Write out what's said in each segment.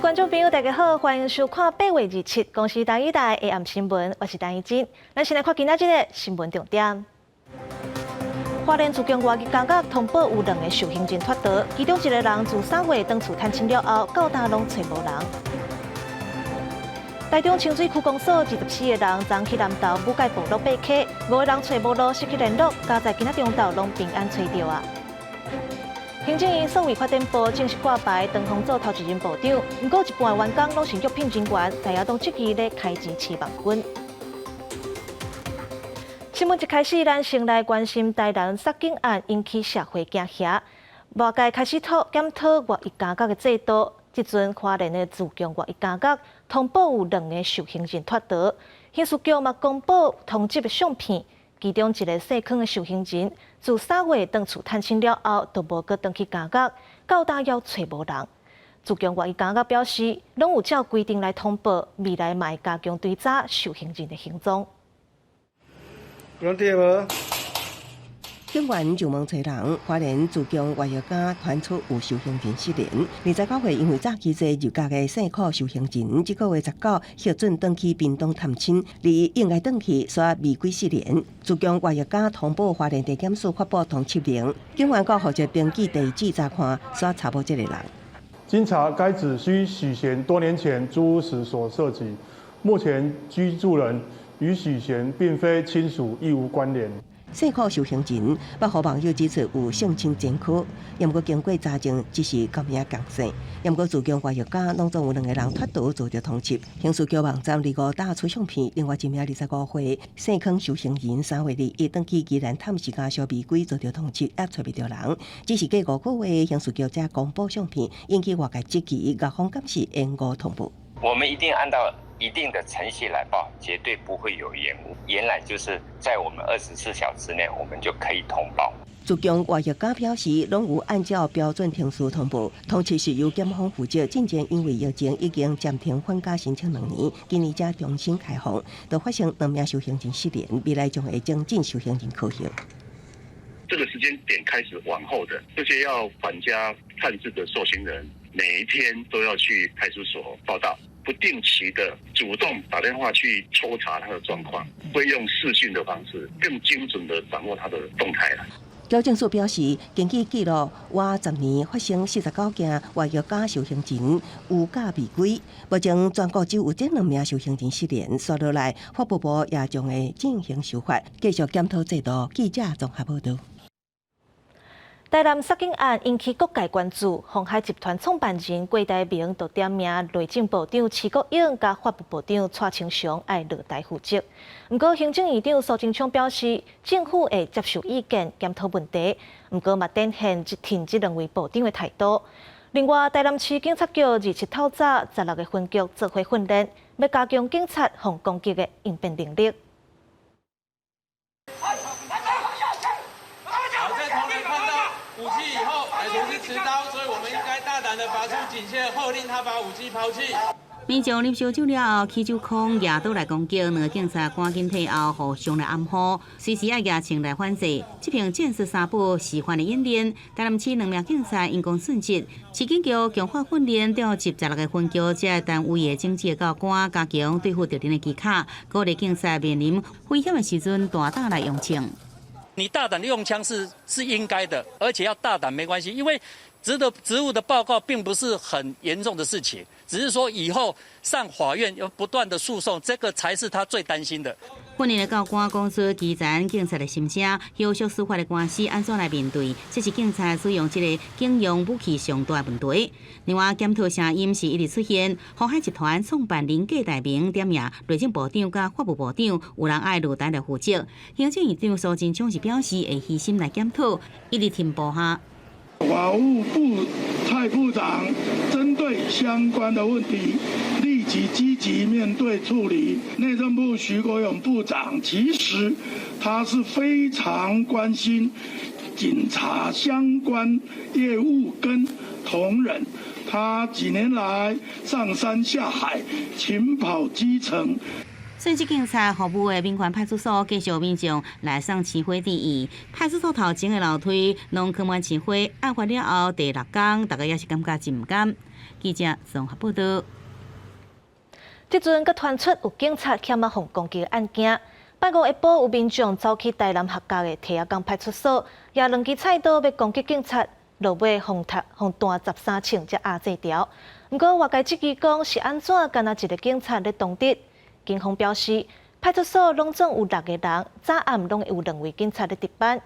觀眾朋友，大家好，歡迎收看8月27公視台語台下暗新聞，我是陳怡靜。咱先來看今仔日的新聞重點。花蓮自強外役監獄通報有兩个受刑人脫逃，其中一个人自3月轉厝探親了後，到今攏揣無人。台中清水區公所24个人昨去南投武界部落爬溪，五个人揣無路，失去聯絡，佳哉今仔中晝攏平安揣著啊！行政院數位發展部正式掛牌長虹做頭一任部長，毋過一半的員工攏是約聘人員，在野黨質疑咧開錢飼網軍。新聞一開始，咱先來關心台南殺警案引起社會驚嚇，外界開始討檢討外役監獄的制度。這陣花蓮的自強外役監獄通報有兩个受刑人脫逃，刑事局嘛公布通緝的相片，其中一个姓康的受刑人自3月轉厝探親了後，就無閣轉去監獄，到今猶揣無人。自強外役監獄表示，攏有照規定來通報，未來嘛會加強追查受刑人的行蹤。有對無？警員上門揣人，花蓮自強外役監傳出有受刑人失聯。29歲因為詐欺罪入獄的姓柯受刑人，這个月19核准轉去屏東探親，離應該轉去煞未歸失聯。自強外役監通報花蓮地檢署發布通緝令，警員閣負責登記地址查看，煞查無這个人。經查，該址系許賢多年前租屋時所設籍，目前居住人與許賢並非親屬，亦無關聯。姓柯受刑人，捌予網友指出有性侵前科，毋過經過查證，只是改名仝姓。毋過自強外役監攏總有兩个人脫逃，遭著通緝。刑事局網站25打出相片，另外一名25歲姓康受刑人3月21轉去宜蘭探視家屬未歸，遭著通緝，也揣袂著人。只是過5個月，刑事局才公布相片，引起外界質疑，獄方敢是延誤通報。我們一定按照一定的程序來報，絕對不會有延誤。原來就是在我們24小時內，我們就可以通報。自強外役監表示，攏有按照標準程序通報。通緝是由檢方負責，進前因為疫情已經暫停返家申請2年，今年才重新開放。就發生兩名受刑人失聯，未來將會精進受刑人考核。這個時間點開始往後的這些要返家探視的受刑人，每一天都要去派出所報到。不定期的主動打電話去抽查他的狀況，會用視訊的方式，更精準的掌握他的動態啦。矯正署表示，根據記錄，過10年發生49件外役監受刑人有假未歸，目前全國只有這兩名受刑人失聯，紲落來法務部也將會進行修法，繼續檢討制度。記者綜合報導。台南殺警案引起各界關注，鴻海集團創辦人郭台銘就點名內政部長徐國勇佮法務部長蔡清祥愛落台負責。毋過行政院長蘇貞昌表示，政府會接受意見，檢討問題。毋過嘛，展現挺這兩位部長的態度。另外，台南市警察局27透早16个分局做伙訓練，欲加強警察防攻擊的應變能力。好，在同仁看到武器以後，歹徒是持刀，所以我們應該大膽的發出警戒，喝令他把武器拋棄。民眾啉燒酒了後，起手銼舉刀來攻擊，兩个警察趕緊退後，互相來掩護，隨時愛舉槍來反制。這場戰術三寶示範的演練，台南市兩名警察因公殉職。市警局強化訓練，調集16个分局這單位的整治教官，加強對付敵人的技巧，鼓勵警察面臨危險的時陣，大膽來用槍。你大膽的用槍是應該的，而且要大膽沒關係，因為職務的報告並不是很嚴重的事情，只是說以後上法院要不斷的訴訟，這個才是他最擔心的。訓練的教官講出基層警察的心聲，後續司法的官司按怎來面對？這是警察使用這个警用武器上大問題。另外，檢討聲音是一直出現，鴻海集團創辦人郭台銘點名內政部長佮法務部長，有人愛落台來負責。行政院長蘇貞昌是表示會虛心來檢討，一直停步下。法務部蔡部長針對相關的問題，立即積極面對處理。內政部徐國勇部長其實他是非常關心警察相關業務跟同仁，他幾年來上山下海，勤跑基層。甚至警察服務的民權派出所繼續民眾來送市花致意。派出所頭前的樓梯攏囥滿市花，案發了後第六工，大家也是感覺真毋甘。記者綜合報道。這陣閣傳出有警察險仔予攻擊案件。拜五下晡有民眾走去台南客家的提仔港派出所，舉兩支菜刀欲攻擊警察，落尾予踢予斷13寸才壓制牢。毋過外界質疑講是按怎，干焦一个警察咧當佇。警方表示，派出所攏總有六个人，早暗攏有兩位警察咧值班。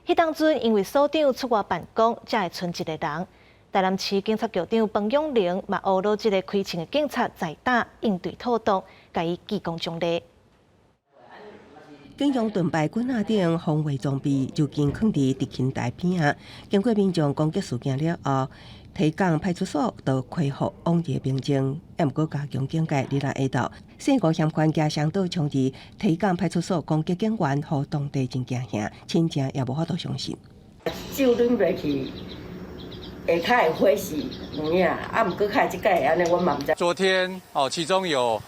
彼當陣因為所長出外辦公，才會賰一个人。台南市警察局長彭永玲嘛，呵咾這个開槍的警察在膽應對妥當，共伊記功獎勵。警用盾牌棍仔等防衛裝備，就近囥佇執勤台邊仔。經過民眾攻擊事件了後，提港派出所就恢復往日平靜，也毋過加強警戒。二六下晝，四個嫌犯舉雙刀衝入提港派出所攻擊警員，予當地真驚嚇，親情也無法度相信。手攆落去，下跤會火勢有影，啊，毋過較這擺會按呢，我嘛毋知。昨天哦，其中有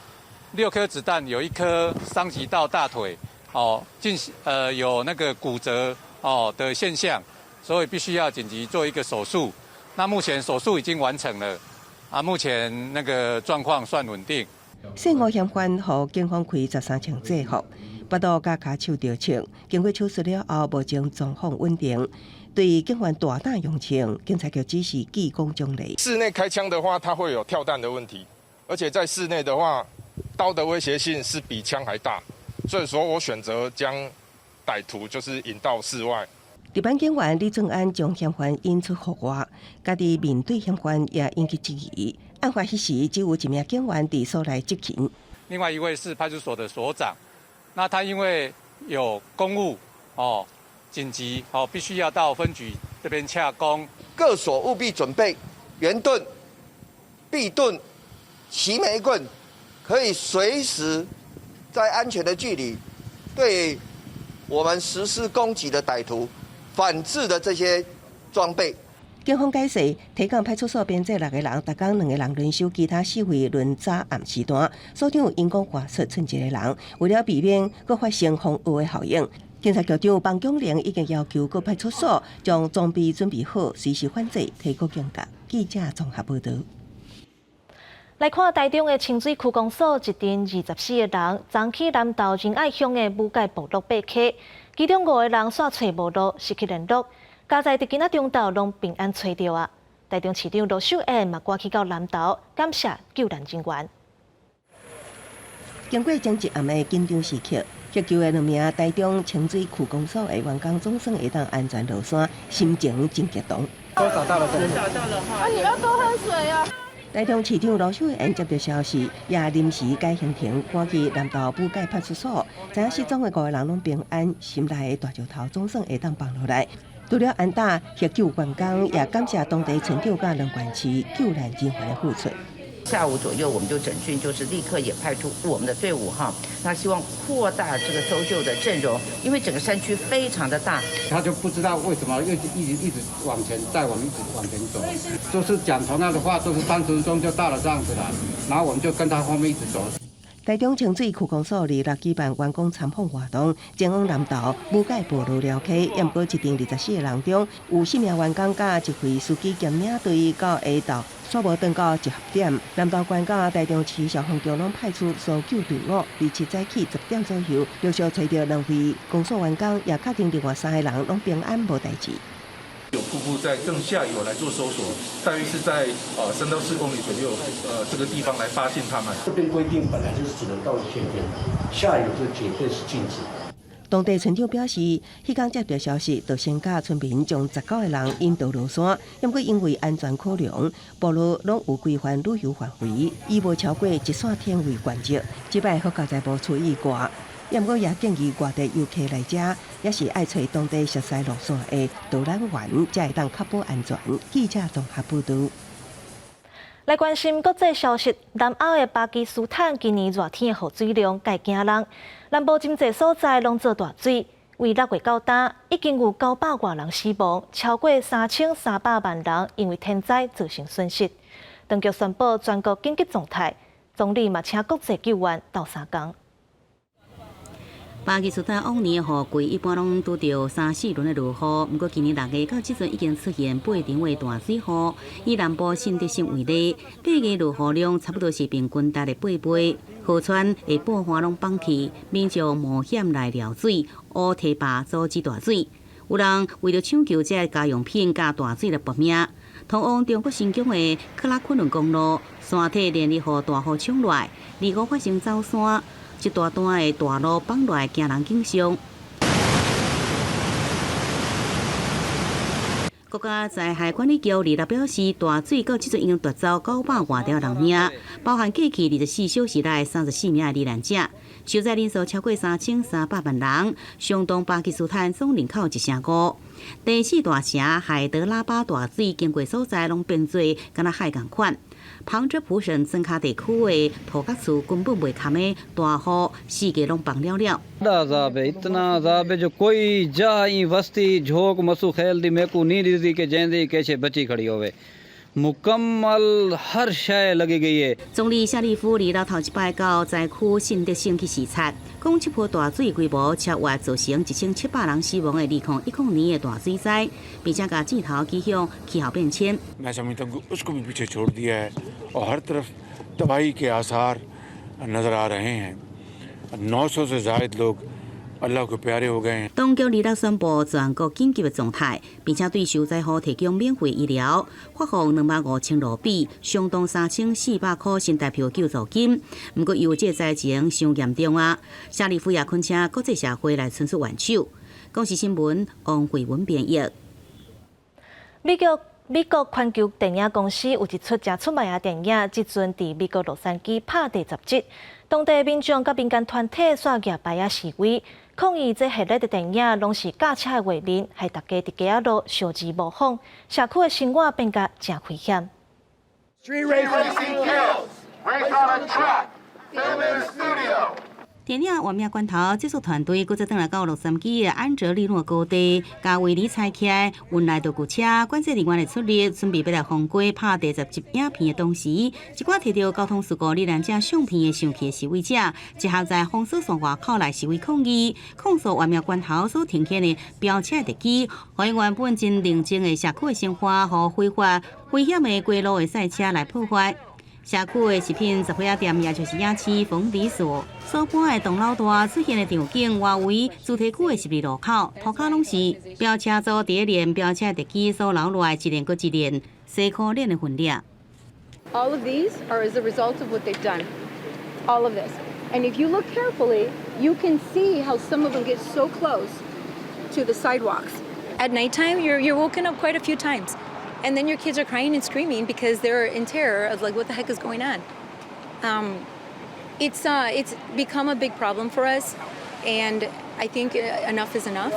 六顆子彈，有一顆傷及到大腿，哦，進行有那個骨折哦的現象，所以必須要緊急做一個手術。那目前手術已經完成了，啊，目前那個狀況算穩定。四五嫌犯予警方開13槍制服，腹肚佮跤手著槍，經過手術了後，目前狀況穩定。對警員大膽用槍，警察局只是記功獎勵。室內開槍的話，它會有跳彈的問題，而且在室內的話，刀的威脅性是比槍還大，所以說我選擇將歹徒就是引到室外。值班警員李正安將嫌犯引出戶外，家己面對嫌犯也引起質疑。案發彼時，只有一名警員佇所內執勤。另外一位是派出所的所長，那他因為有公務哦，緊急哦，必須要到分局這邊洽公。各所務必準備圓盾、臂盾、齊眉棍，可以隨時在安全的距離對我們實施攻擊的歹徒反制的這些裝備。警方解釋，提港派出所編制六个人，逐工兩个人輪守，其他四位輪早暗時段。所長因公外出，賰一个人，為了避免閣發生防惡的效應，警察局長彭炯玲已經要求各派出所將裝備準備好，隨時反制，提高警覺。記者綜合報道。來看台中的清水區公所，一陣24個人，昨去南投仁愛鄉的武界部落爬溪，其中五个人煞揣無路，失去聯絡。佳哉佇今仔中晝攏平安揣著啊！台中市長盧秀燕嘛趕去到南投，感謝救難人員。經過前一暗的緊張時刻，獲救的兩名台中清水區公所的員工總算會當安全落山，心情真激動。都找到了，找到了哈！啊，你要多喝水啊！台中市長盧秀燕接到消息，也臨時改行程，趕去南投武界派出所，知影失蹤的五个人攏平安，心內的大石頭總算會當放落來。除了安打獲救員工，也感謝當地村長佮龍泉市救難人員的付出。下午左右，我們就整訓，就是立刻也派出我們的隊伍哈。那希望擴大這個搜救的陣容，因為整個山區非常的大。他就不知道為什麼一直一直一直往前，再往一直往前走，就是講同樣的話，就是30分鐘就到了這樣子了。然後我們就跟他後面一直走。台中清水區公所二六舉辦員工參訪活動，前往南投武界部落寮溪，毋過一陣24個人中，有四名員工佮一位司機兼領隊到下晝，煞無轉到集合點。南投縣佮台中市消防局攏派出搜救隊伍，27早起10點左右，陸續揣著兩位公所員工，也確定另外三個人攏平安無代誌。有瀑布在更下游來做搜索，大約是在3到4公里左右，這個地方來發現他們。這邊規定本來就是只能到1000天，下游是絕對是禁止。當地村長表示，彼工接到消息，就先佮村民將19個人引導落山。毋過因為安全考量，部落攏有規範旅遊範圍，伊無超過一線天為原則。這擺好佳哉無出意外。毋過也建議外地遊客來遮，也是愛揣當地熟悉路線的導覽員，才會當確保安全。記者綜合報道。來關心國際消息，南歐的巴基斯坦今年熱天的雨水量蓋驚人，南部真濟所在攏做大水。為6月到今，已經有900外人死亡，超過3300萬人因為天災造成損失。當局宣布全國緊急狀態，總理嘛請國際救援鬥相共。巴基斯坦往年的雨季一般攏拄著三四輪的落雨，毋過今年6月到這陣已經出現八場的大水雨。以南部信德省為例，8月落雨量差不多是平均值的8倍，河川的坝岸攏崩去，民眾冒險來撩水、挖堤壩阻止大水。有人為著搶救這家用品，佮大水來搏命。通往中國新疆的喀拉昆崙公路，山體連日予大雨沖落來，25發生走山。一大段的大路崩落來，驚人景象。國家災害管理局26表示，大水到這陣已經奪走900外條人命，包含過去24小時內34名的罹難者。受災人數超過3300萬人，相當巴基斯坦總人口1成5。第四大城海德拉巴大水經過所在，攏變做敢若海仝款。旁遮普省莊卡地區的土埆厝根本袂堪的大雨，四界攏崩了了。 عذاب اتنا عذاب جو کوئی جاہ ایں وستی جھوک مسو خیل دی میکوں نی ڈسدی کہ جیندی کیشے بچی کھڑی ہووے۔ مکمل ہر شے لگی گئی اے۔ 總理謝里夫26頭一擺到災區信德省去視察，講這波大水規模超越造成1700人死亡的2010年的大水災，並且共箭頭指向氣候變遷。 मैं समझता हूँ कि उसको भी पीछे छोड़ दिया है और हर तरफ तबाही के आसार नज़र आ रहे हैं। 900 से ज़ायद लोग अल्लाह के प्यारे हो गए हैं。當局26宣布全國緊急的狀態，並且對受災戶提供免費醫療，發放25,000盧比，相當3400箍新台幣救助金。毋過，由於這災情傷嚴重啊，謝里夫也懇請國際社會來伸出援手。公視新聞王慧文編譯。美國環球電影公司有一齣誠出名的電影，這陣佇美國洛杉磯拍第十集，當地民眾佮民間團體煞舉牌仔示威，抗議這系列的電影攏是駕車的畫面，害大家佇街仔路相自模仿，社區的生活變甲誠危險。 Street racing kills. Race on a track. Film in a studio. 電影《玩命關頭》製作團隊閣再轉來到洛杉磯的安哲利諾高地，共圍籬拆起來，運來道具車，管制人員的出入，準備欲來封關拍第十集影片的同時，一寡提著交通事故罹難者相片的生氣的示威者，集合在封鎖線外口來示威抗議，控訴《玩命關頭》所呈現的飆車特技，予原本真寧靜的社區的生活，予非法危險的街路的賽車來破壞。社區的食品雜貨店，也就是夜市鳳梨酥所搬的唐老大出現的場景，外圍主題區的十字路口，塗跤攏是飆車族佇咧練飆車特技所留落來一連閣一連細可憐的痕跡。 All of these are as a result of what they've done. All of this. And if you look carefully, you can see how some of them get so close to the sidewalks. At nighttime, you're woken up quite a few times. And then your kids are crying and screaming because they're in terror of like, what the heck is going on? It's become a big problem for us, and I think enough is enough.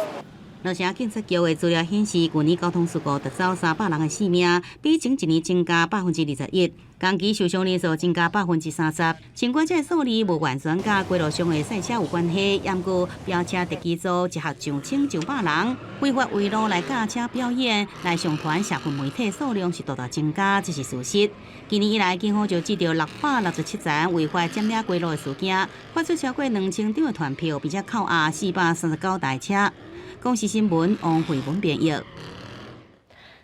洛城警察局的資料顯示，舊年交通事故奪走300人的性命，比前一年增加21%，同期受傷人數增加30%。儘管這个數字無完全佮街路上的賽車有關係，毋過飆車特技組集合上千上百人，非法圍路來駕車表演，來上傳社群媒體數量是大大增加，這是事實。今年以來，警方就接著667宗違法佔領街路的事件，發出超過2000張的傳票，並且扣押439台車。公視新聞王慧文編譯。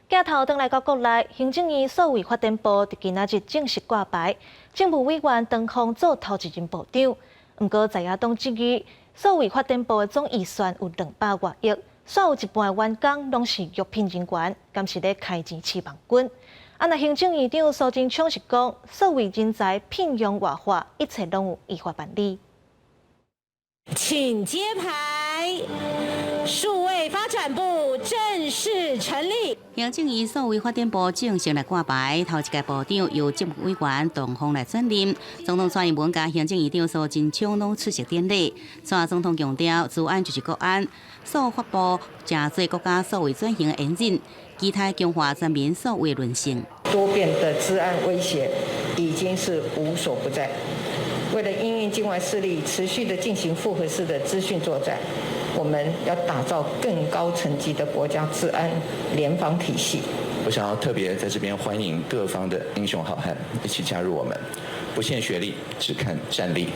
鏡頭轉來到國內，行政院數位發展部佇今仔日正式掛牌，政務委員唐鳳做頭一任部長。毋過在野黨質疑，數位發展部的總預算有200外億，煞有一半的員工攏是約聘人員，敢是咧開錢飼網軍？啊，若行政院長蘇貞昌是講，數位人才聘用外化，一切攏有依法辦理。請揭牌，數位發展部正式成立。行政院數位發展部正式來掛牌，頭一屆部長由政務委員唐鳳來轉任。總統蔡英文佮行政院長蘇貞昌攏出席典禮。蔡總統強調，資安就是國安，數發部誠做國家數位轉型的引領，期待強化全民數位韌性。多變的資安威脅已經是無所不在。為了因應境外勢力持續的進行複合式的資訊作戰，我們要打造更高層級的國家資安聯防體系。我想要特別在這邊歡迎各方的英雄好漢一起加入我們，不限學歷，只看戰力。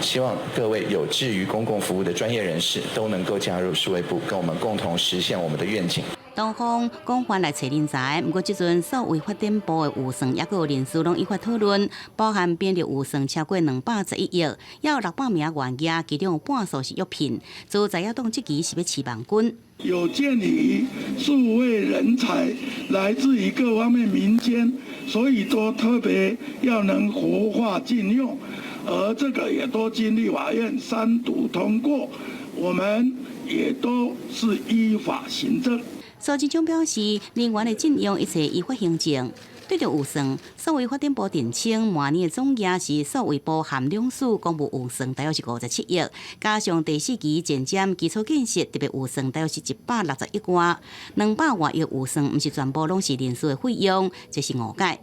希望各位有志於公共服務的專業人士都能夠加入數位部，跟我們共同實現我們的願景。多方廣泛來揣人才，毋過這陣數位發展部的預算抑閣有人事攏引發討論，包含編列預算超過211億，抑有600名員額，其中有半數是約聘。做在野黨這期是欲飼網軍。有鑑於數位人才來自於各方面民間，所以都特別要能活化進用，而這個也都經立法院三讀通過，我們也都是依法行政。蘇貞昌表示，人員的進用一切依法行政。對著預算，數位發展部澄清，明年的總額是數位部含兩署公務預算大約是57億，加上第四期前瞻基礎建設特別預算大約是161億外，200外億預算毋是全部攏是人事的費用，這是誤解。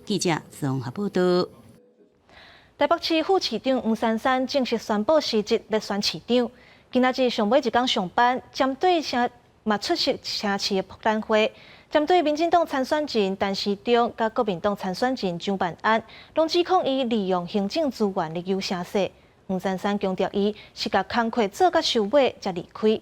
記者綜合報道。台北市副市長黃珊珊正式宣布辭職，欲選市長。今仔日上尾一工上班，針對城嘛出席城市的博覽會，針對民進黨參選人陳時中佮國民黨參選人蔣萬安，攏指控伊利用行政資源來求聲勢。黃珊珊強調，伊是共工課做到收尾才離開。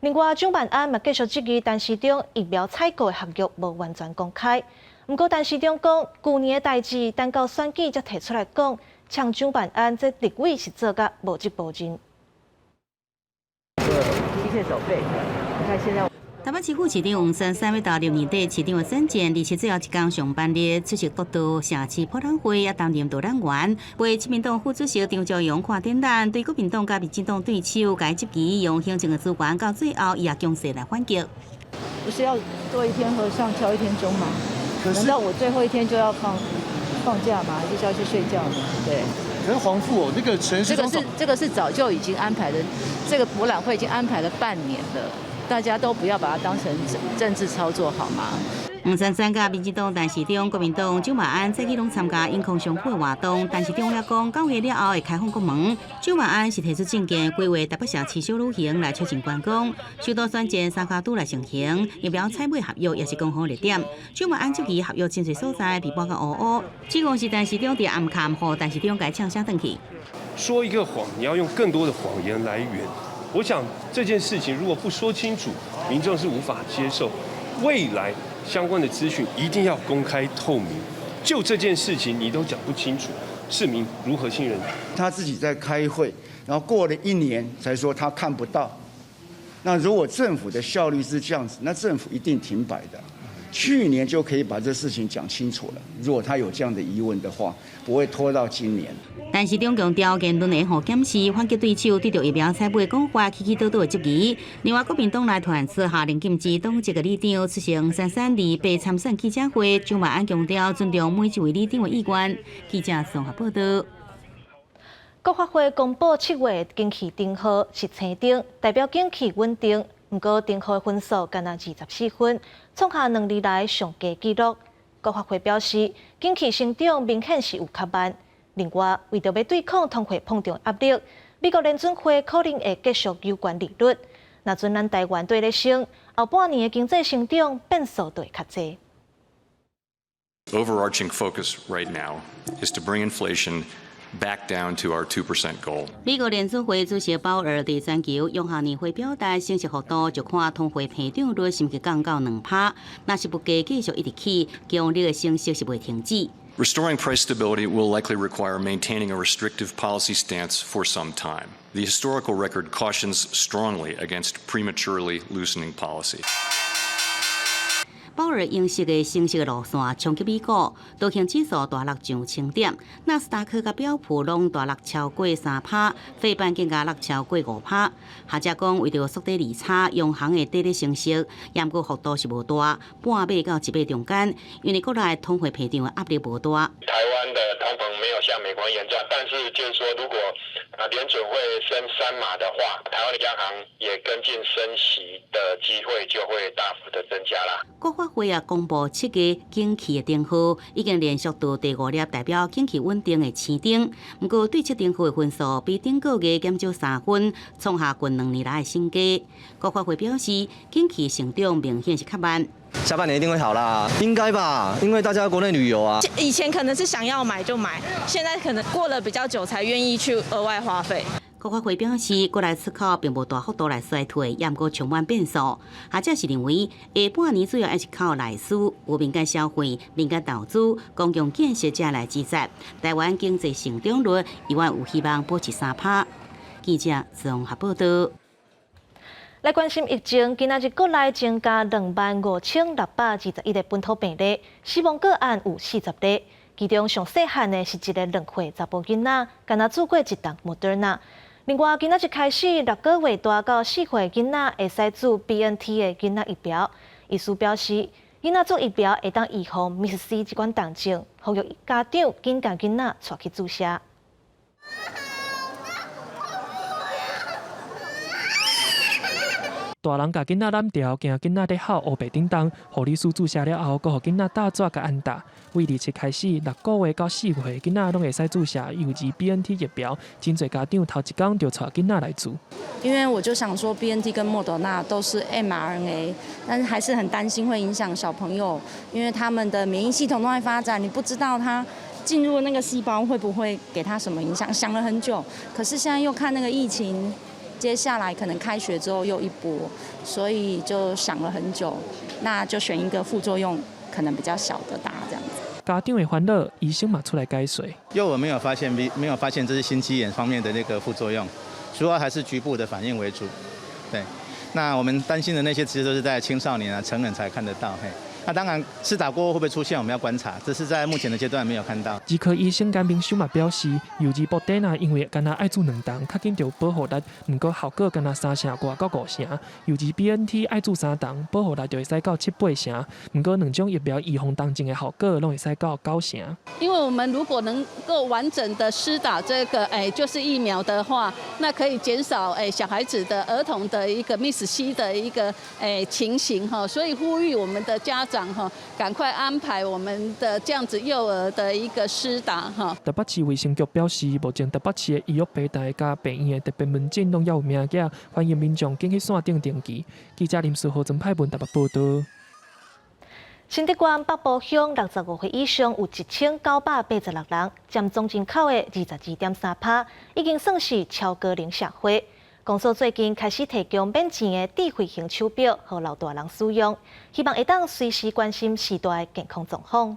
另外，蔣萬安嘛繼續質疑陳時中疫苗採購的合約無完全公開。毋過，陳時中講，舊年的代誌，等到選舉才提出來講，嗆蔣萬安這立委是做甲無責無任。機械手臂，你看現在。台北市副市長黃珊珊欲投入年底市長的選戰，而且最後一工上班日出席國道城市博覽會，也擔任導覽員，為親民黨副主席張昭榮看展覽，對國民黨佮民進黨對手共質疑用行政的資源，到最後伊也強勢來反擊。不是要做一天和尚敲一天鐘嗎？難道我最後一天就要放假嗎？還是要去睡覺呢？對。可是黃副哦，那個陳時中這個是早就已經安排的，這個博覽會已經安排了半年了，大家都不要把它當成政治操作好嗎？黃珊珊佮民進黨陳時中、國民黨蔣萬安早起攏參加永康商鋪的活動，陳時中也講9月了後會開放國門。蔣萬安是提出政見，規劃台北城市小旅行來促進觀光，首都選戰三跤拄來成行，疫苗採買合約也是攻防熱點。蔣萬安質疑合約真濟所在被抹甲烏烏，指控是陳時中佇暗崁，予陳時中共嗆聲轉去。說一個謊，你要用更多的謊言來圓。我想這件事情如果不說清楚，民眾是無法接受。未來相關的資訊一定要公開透明。就這件事情你都講不清楚，市民如何信任？他自己在開會，然後過了一年才說他看不到。那如果政府的效率是這樣子，那政府一定停擺的。去年就可以把這事情講清楚了。如果他有這樣的疑問的話，不會拖到今年。陳時中強調，言論會予檢視，反擊對手對著疫苗採買講法起起倒倒的質疑。另外，國民黨內團下令禁止黨籍的里長出席珊珊28參選記者會，蔣萬安強調尊重每一位里長的意願。記者綜合報道。國發會公布7月景氣燈號是青燈，代表景氣穩定。毋過燈號分數干焦24分，創下2年來上低紀錄。國發會表示，景氣成長明顯是有較慢。另外，為著欲對抗通貨膨脹壓力，美國聯準會可能會繼續猶懸利率。若準咱台灣綴咧升，後半年的經濟成長變數就會較濟。 Overarching focus right now is to bring inflation back down to our 2% goal. 美國聯準會主席鮑爾佇全球央行年會表達升息幅度，就看通貨膨脹率是毋是降到2%。若是物價繼續一直起，強力的升息是袂停止。 Restoring price stability will likely require maintaining a restrictive policy stance for some time. The historical record cautions strongly against prematurely loosening policy. 鮑爾英式的升息的路線衝擊美股，道瓊指數大落上千點，納斯達克佮標普攏大落超過3%，費半更加落超過5%。學者講，為著縮短利差，央行會綴咧升息，毋過幅度是無大，半碼到一碼中間，因為國內通貨膨脹的壓力無大。台灣的通膨沒有像美國嚴重，但是就是說，如果啊，聯準會升3碼的話，台灣的央行也跟進升息的機會就會大幅的增加啦。國發會也公布七个景氣的燈號，已經連續到第五粒代表景氣穩定的青燈。毋過對策燈號的分數比頂個月減少3分，創下近2年來的新低。國發會表示，景氣成長明顯是較慢。下半年一定會好啦，應該吧？因為大家國內旅遊啊。以前可能是想要買就買，現在可能過了比較久才願意去額外花費。國發會表示，國內出口並無大幅度來衰退，也毋過充滿變數。學者是認為，下半年主要還是靠內需、有民間消費、民間投資、公共建設這來支持。台灣經濟成長率依然有希望保持3%。記者綜合報道。來關心疫情，今仔日國內增加25,621个本土病例，死亡個案有40例。其中上細漢的是一个2歲查埔囡仔，敢若注過一針莫德納。另外，今仔日開始，6個月大到4歲囡仔會使注 BNT 的囡仔疫苗。醫師表示，囡仔注疫苗會當預防 MIS-C 這款重症，呼籲家長緊共囡仔帶去注射。大人共囡仔攬牢，驚囡仔咧哭烏白叮當。護理師注射了後，閣予囡仔打紙共按打。對27開始，6個月到4歲囡仔攏會使注射幼兒 BNT 疫苗。真濟家長頭一工就帶囡仔來注。因為我就想說，BNT 跟莫德納都是 mRNA，但是還是很擔心會影響小朋友，因為他們的免疫系統都在發展，你不知道他進入那個細胞會不會給他什麼影響。想了很久，可是現在又看那個疫情。接下來可能開學之後又一波，所以就想了很久，那就選一個副作用可能比較小的打這樣子。家長的煩惱，醫生嘛出來解說。幼兒沒有發現，沒有發現這是心肌炎方面的那個副作用，主要還是局部的反應為主。對，那我們擔心的那些其實都是在青少年啊、成人才看得到。嘿。那當然，施打過後會不會出現，我們要觀察，這是在目前的階段沒有看到。兒科醫生甘明修嘛表示，幼兒莫德納因為敢若愛注兩針，較緊著保護力，毋過效果敢若3成外到5成。幼兒 BNT 愛注三針，保護力就會使到七八成。毋過兩種疫苗預防重症的效果攏會使到9成。因為我們如果能夠完整的施打這個，就是疫苗的話，那可以減少小孩子的兒童的一個 MIS-C 的一個情形哈，所以呼籲我們的家長。趕快安排我們的這樣子幼兒的一個施打哈。台北市衛生局表示，目前台北市的醫藥平台佮病院的特別門診攏猶有名額，歡迎民眾緊去線頂登記。記者林思豪、曾派文台北報道。新竹縣北埔鄉65歲以上有1986人，佔總人口的22.3%，已經算是超高齡社會。公所最近開始提供免錢的智慧型手錶，予老大人使用，希望會當隨時關心序大的健康狀況。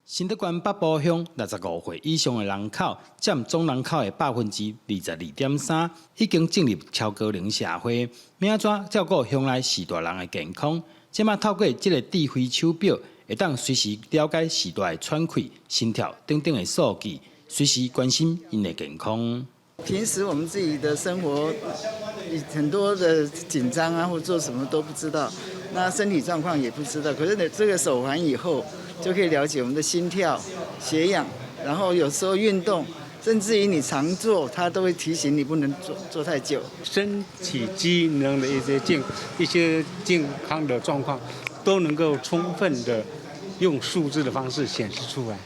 新竹縣北埔鄉65歲以上的人口佔總人口的22.3%，已經進入超高齡社會。欲按怎照顧鄉內序大人的健康？這馬透過這个智慧手錶，會當隨時了解序大的喘氣、心跳等等的數據，隨時關心𪜶的健康。平時我們自己的生活很多的緊張啊，或做什麼都不知道，那身體狀況也不知道。可是你這個手環以後，就可以了解我們的心跳、血氧，然後有時候運動，甚至於你常坐，它都會提醒你不能坐太久。身體機能的一些健康的狀況，都能夠充分的用數字的方式顯示出來。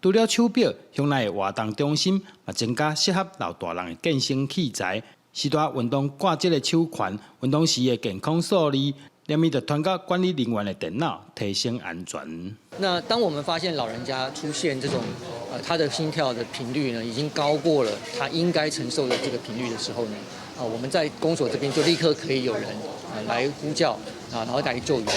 除了手錶，鄉內的活動中心嘛增加適合老大人的健身器材。序大運動掛這个手環，運動時的健康數字，連咪就傳到管理人員的電腦，提升安全。那當我們發現老人家出現這種，他的心跳的頻率呢，已經高過了他應該承受的這個頻率的時候呢，啊，我們在公所這邊就立刻可以有人來呼叫，啊，然後來救援。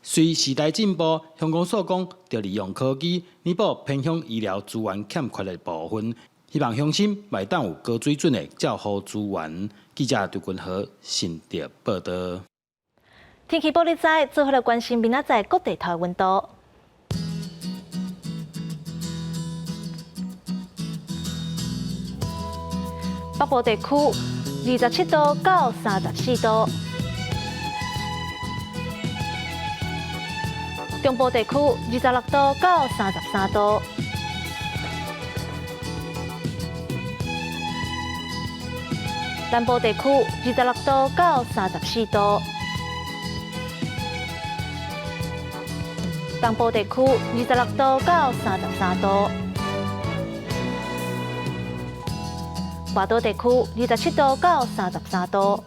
隨時代進步，鄉公所講，著利用科技彌補偏鄉醫療資源欠缺的部分，希望鄉親會當有高水準的照護資源。記者張君和新竹報道。天氣報你知，做伙來關心明仔載各地頭的溫度。北部地區27度到34度。中部地區26度到33度，南部地區26度到34度，東部地區26度到33度，外島地區27度到33度。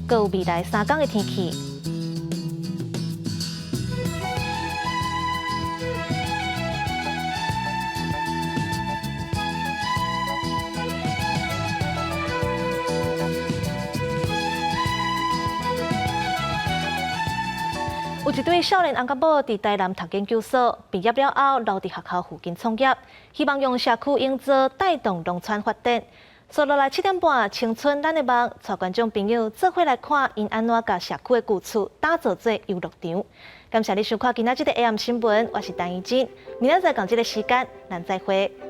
閣有未來三工的天氣。有一對少年翁佮某佇台南讀研究所，畢業了後留佇學校附近創業，希望用社區營造帶動農村發展。接落來7點半，青春咱的夢，帶觀眾朋友做伙來看𪜶按怎共社區的舊厝打造做遊樂場。感謝你收看今仔這個 AM 新聞，我是陳怡靜，明仔載仝這個時間，咱再會。